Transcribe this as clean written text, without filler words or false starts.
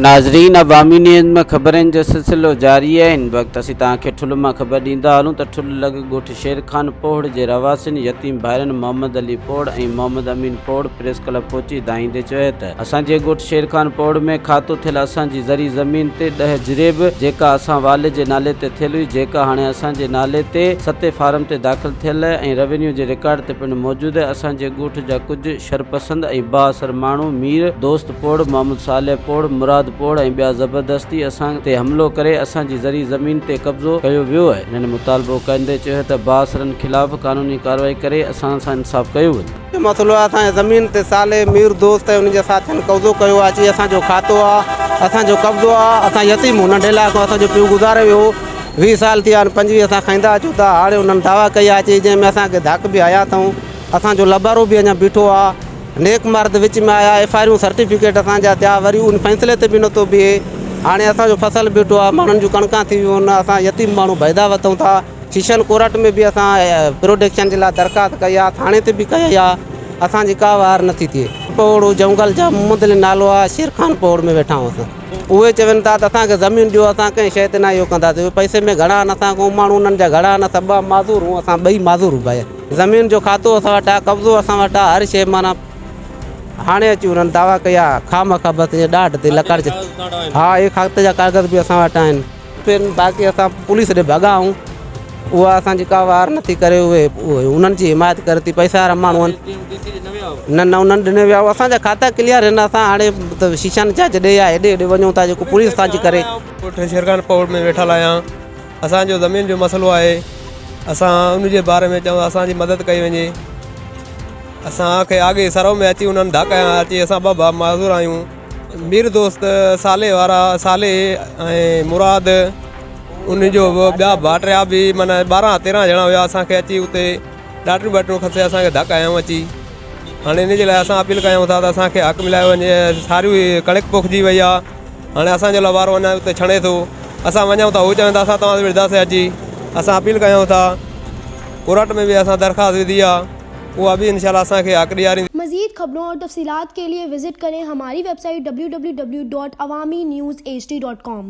ناظرين عوامي نيوز ۾ خبرن جو سلسلو جاري آهي هن وقت اسين توهان کي ٺل مان خبر ڏيندا هلون ته ٺل لڳ ڳوٺ شير خان پوهڙ جي رهواسين يتيم ڀائرن محمد علي پوهڙ ۽ محمد امين پوهڙ پريس ڪلب پهچي دانهيندي چيو ته اسان جي ڳوٺ شير خان پوهڙ ۾ کاتو ٿيل اسان جي زرعي زمين تي ڏهه جريب جيڪا اسان والد جي نالي تي ٿيل هئي جيڪا هاڻي اسان جي نالي تي ستين فارم تي داخل ٿيل ۽ روينيو جي رڪارڊ تي پڻ موجود اسان جي ڳوٺ جا ڪجهه شرپسند ۽ بااثر ماڻهو مير دوست پوڙ، محمد صالح پوڙ، مراد پوڙ ۽ ٻيا زبردستي اسان تي حملو ڪري اسان جي زرعي زمين تي قبضو ڪيو ويو آهي. هنن مطالبو ڪندي چيو ته بااثرن خلاف قانوني ڪارروائي ڪري اسان سان انصاف ڪيو وڃي. جو مسئلو آهي اسان جي زمين تي صالح مير دوست ۽ انهن جي ساٿين قبضو ڪيو آهي چي اسان جو کاتو آهي اسان جو قبضو آهي اسان يتيم هون ننڍي لاء کان اسان جو پيء گذاري ويو هو 20 سال ٿي ويا آهن 25 اسان کائيندا اچون ٿا هاڻي انهن دعويٰ ڪئي آهي چي جنهن ۾ اسان کي ڌڪ به هنيا اٿئون اسان جو لبارو به اڃا بيٺو آهي نيڪ مرد وچ ۾ آيا ايف آريون سرٽيفڪيٽ اسان جا ٿيا وري ان فيصلي تي به نٿو بيهي هاڻي اسان جو فصل بيٺو آهي ماڻهن جون ڪڻڪان ٿي ويون آهن اسان يتيم ماڻهو بيدا وتون ٿا سيشن ڪورٽ ۾ به اسان پروڊڪشن جي لاء درخواست ڪئي آهي ٿاڻي تي به ڪئي آهي اسان جي ڪا واهر نٿي ٿئي. پوڙو جهنگل جا محمد علي نالو آهي شير خان پوڙ ۾ ويٺا آهيون اسان اهي چون ٿا ته اسان کي زمين ڏيو اسان ڪنهن شيء تي نه اهو ڪنداسين اهي پئسي ۾ گهڻا آهن اسان کان ماڻهو انهن جا گهڻا آهن اسان ٻه معذور هون اسان ٻئي معذور هون ڀائي. زمين جو کاتو اسان وٽ آ، قبضو اسان وٽ آ، هر شيء معنيٰ هاڻي اچي انهن دعويٰ ڪئي آ، خامخواه بس ائين ڏاڍ تي لڪڙ ها اهي کاتي جا ڪاغذ به اسان وٽ آهن. پھر باقي اسان پوليس ڏي ڀڳا آهيون اها اسان جي ڪا واهر نٿي ڪري اهي انهن جي حمايت ڪري ٿي پئسا وارا ماڻهو آهن نه نه انهن ڏني ويا اسان جا کاتا ڪليئر آهن اسان هاڻي ته شيشان جاچ ڏي يا هيڏي هوڏي وڃون ٿا جيڪو پوليس اسان جي ڪري. ڳوٺ شيرخان پوڙ ۾ ويٺل آهيان. اسان جو زمين جو مسئلو آهي اسان ان جي باري ۾ چئون اسان جي مدد ڪئي وڃي اسان کي آگي سرو ۾ اچي انهن ڌڪ هنيا اچي اسان ٻه ڀاء معذور آهيون مير دوست صالح وارا صالح ۽ مراد ان جو ٻيا ڀائٽيا به معنيٰ ٻارهن تيرهن ڄڻا هيا اسان کي اچي اتي ڏاٽيون ٻاٽيون کسي اسان کي ڌڪ هنيائون اچي هاڻي ان جي لاء اسان اپيل ڪيون ٿا ته اسان کي حق ملايو وڃي ساري ڪڻڪ پوکجي وئي آهي هاڻي اسان جو لوارو اڃا اتي ڇڻي ٿو اسان وڃون ٿا هو چون ٿا اسان توهان سان وڙهنداسين اچي اسان اپيل ڪيون ٿا ڪورٽ ۾ به اسان درخواست وڌي آهي اها به انشاء الله اسان کي حق ڏياريندي. مزيد خبرون اور تفصيلات کے لئے وزٽ ڪرين ھماري web site www.awamiNewsHD.com.